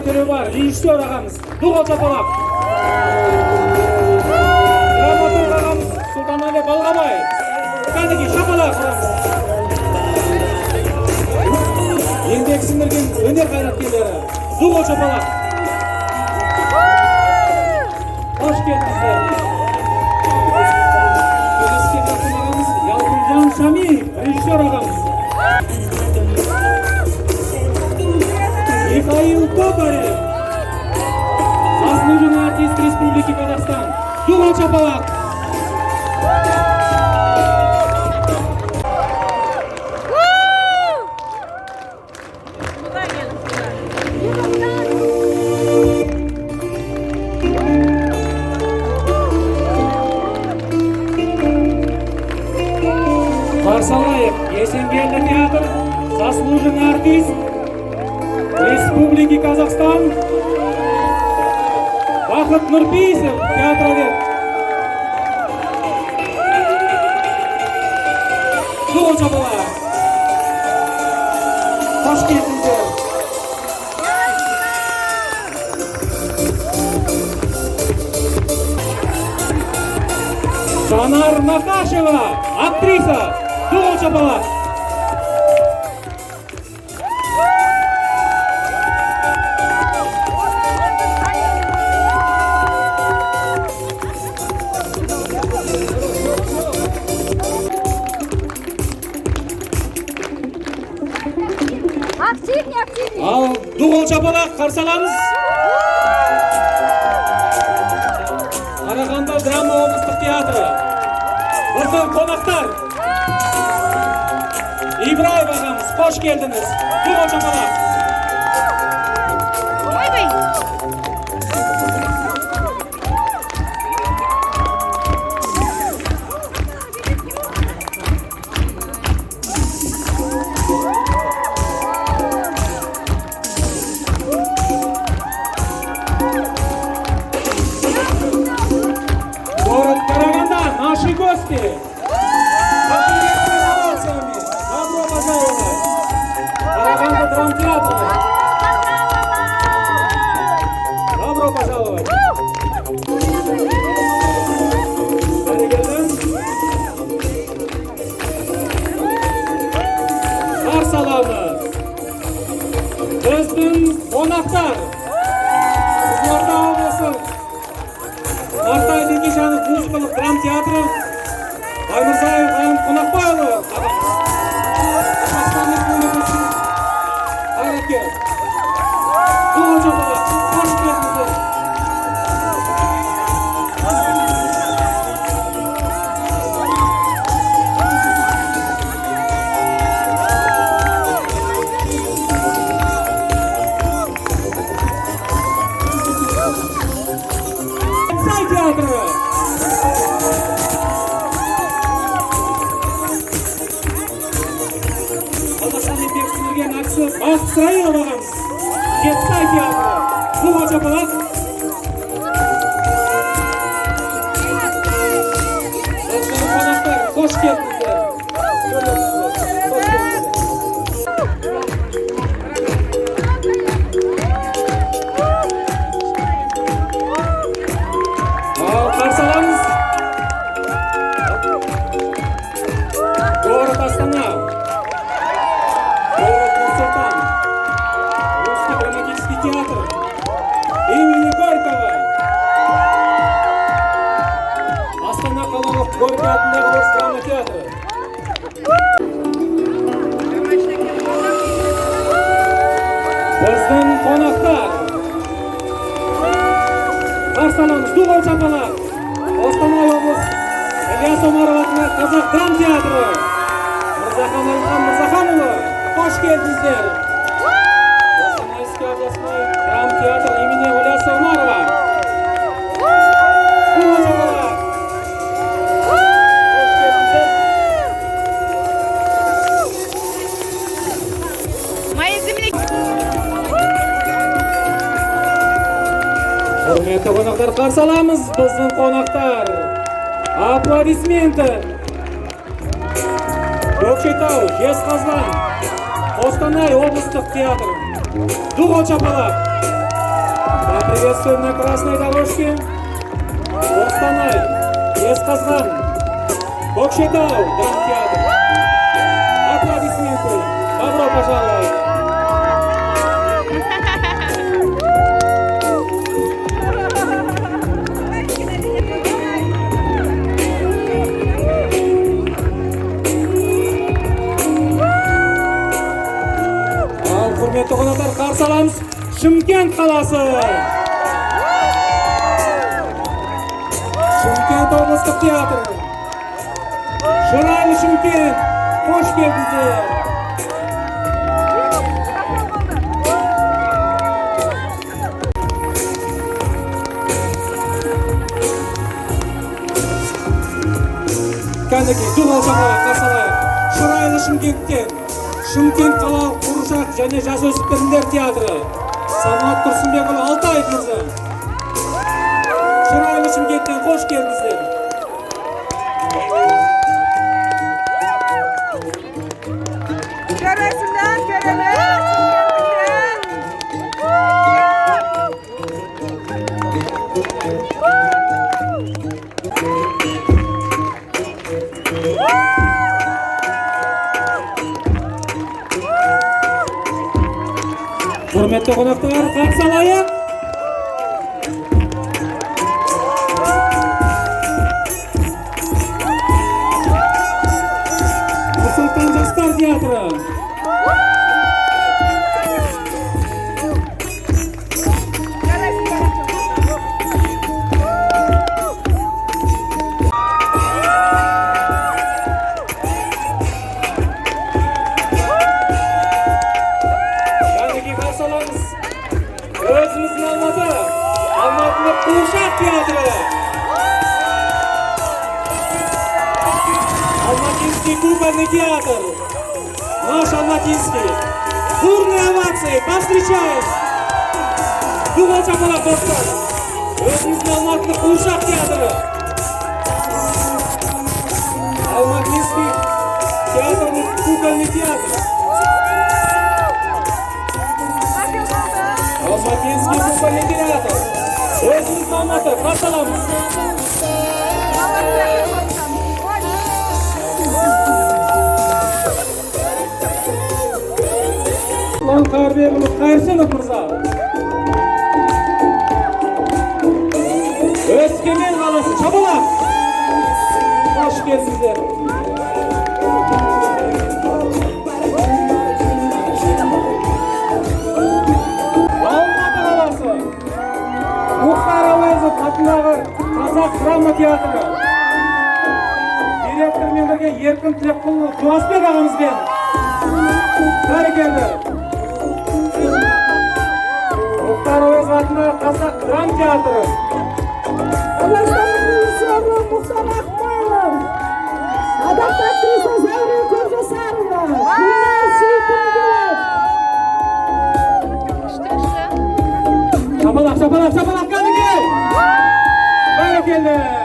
Төлеубай, режиссер ағамыз. Ду қол шапалақ. Драматург ағамыз Сұлтанәлі Балғабай. Кәдеге шапалақ ұрамыз. Еңбек сіңірген өнер қайраткерлері. Ду қол шапалақ. Қош келдіңіздер. Келесі келе жатқан ағамыз Ялқынжан Шамиев, режиссер ағамыз. Михаил Кокарев, заслуженный артист Республики Казахстан. Ду қол шапалақ. Қарсы алайық, Есенгелді театр, заслуженный артист Республики Казахстан Бақыт Нұрпейісов, театровед. Ду қол шапалақ. Қош келдіңіздер. Жанар Мақашева, актриса. Ду қол шапалақ. Активнее, активнее. Ал ду қол шапалақ қарсы аламыз. Қарағанды драма облыстық театры. Біздің қонақтар. Ибраев ағамыз, қош келдіңіз. Ду қол шапалақ. Ойбай. Город Караганда, наши гости. Поприветствуем овациями. Добро пожаловать. Караганда драмтеатр. Добро пожаловать. Бәрекелді. Қарсы аламыз. Біздің қонақтар. Қызылорда облысы Нартай Бекежанов музыкалық драм театры, Баймырзаев Ғалым Қонақбайұлы ағамыз. Қазақстан Республикасының қайраткері. Ду қол шапалақ. Қош келдіңіздер. Сай театры. Қазақстан еңбек сіңірген әртісі Бақыт Сраилов ағамыз. Жетісай театры. Ду қол шапалақ. Біздің қонақтар, қош келдіңіздер. Қош келдіңіздер. Ал қарсы аламыз. Город Астана. Город Нур-Султан. Русский драматический театр имени Горького. Астана қалалық Горький атындағы орыс драма театры. Біздің қонақтар. Қарсы аламыз. Ду қол шапалақ. Қостанай облысы Ілияс Омаров атындағы қазақ драм театры. Мырзахан Әлихан Мырзаханұлы, қош келдіңіздер. Қостанайский областной драм театр имени Ильяса Омарова. Ду қол шапалақ. Қош келдіңіздер. Мои земляки. Құрметті қонақтар, қарсы аламыз біздің қонақтар. Аплодисменты. Көкшетау, Жезқазған, Қостанай облыстық театр. Ду қол шапалақ. Поприветствуем на красной дорожке Қостанай, Жезқазған, Көкшетау драмтеатр. Аплодисменты. Добро пожаловать. Ал, құрметті қонақтар, қарсы аламыз Шымкент қаласы. Шымкент облыстық театры. Шырайлы Шымкент, қош келдіңіздер. Кәнекей, ду қол шапалақ қарсы алайық. Шырайлы Шымкенттен Шымкент қалалық қуыршақ және жасөспірімдер театры. Самат Тұрсынбекұлы Алтаев мырза. Шырайлы Шымкенттен қош келдіңіздер. Жарайсыңдар, керемет, Шымкенттіктер. Құрметті қонақтар, қарсы алайық. Нұр-Сұлтан жастар театры. Жарайсыңдар. Кәнекей, қарсы аламыз. Өзіміздің Алматы, Алматының қуыршақ театры. Алматинский кукольный театр. Наш Алматинский. Бурные овации. Повстречаем. Ду қол шапалақ, достар. Өзіміздің Алматының қуыршақ театры. Алматинский театр, кукольный театр. Алматинский кукольный театр. Өзіміздің Алматы, қарсы аламыз. Ұлан Қайырбекұлы Қайырсынов мырза. Өскемен қаласы, шапалақ. Қош келдіңіздер. Алматы қаласы. Мұхтар Әуезов атындағы Қазақ драма театры. Директормен бірге Еркін Тілекқұлұлы Жуасбек ағамызбен. Бәрекелді. Мұхтар Әуезов атындағы Қазақ драма театры. Қазақстанның режиссері Мұхтар Ақманов, атақты актриса Зәуре Көпжасарова, Гүлнар Сейтімбет. Күшті, күшті. Шапалақ, шапалақ, шапалақ, кәнекей! Бәрекелді!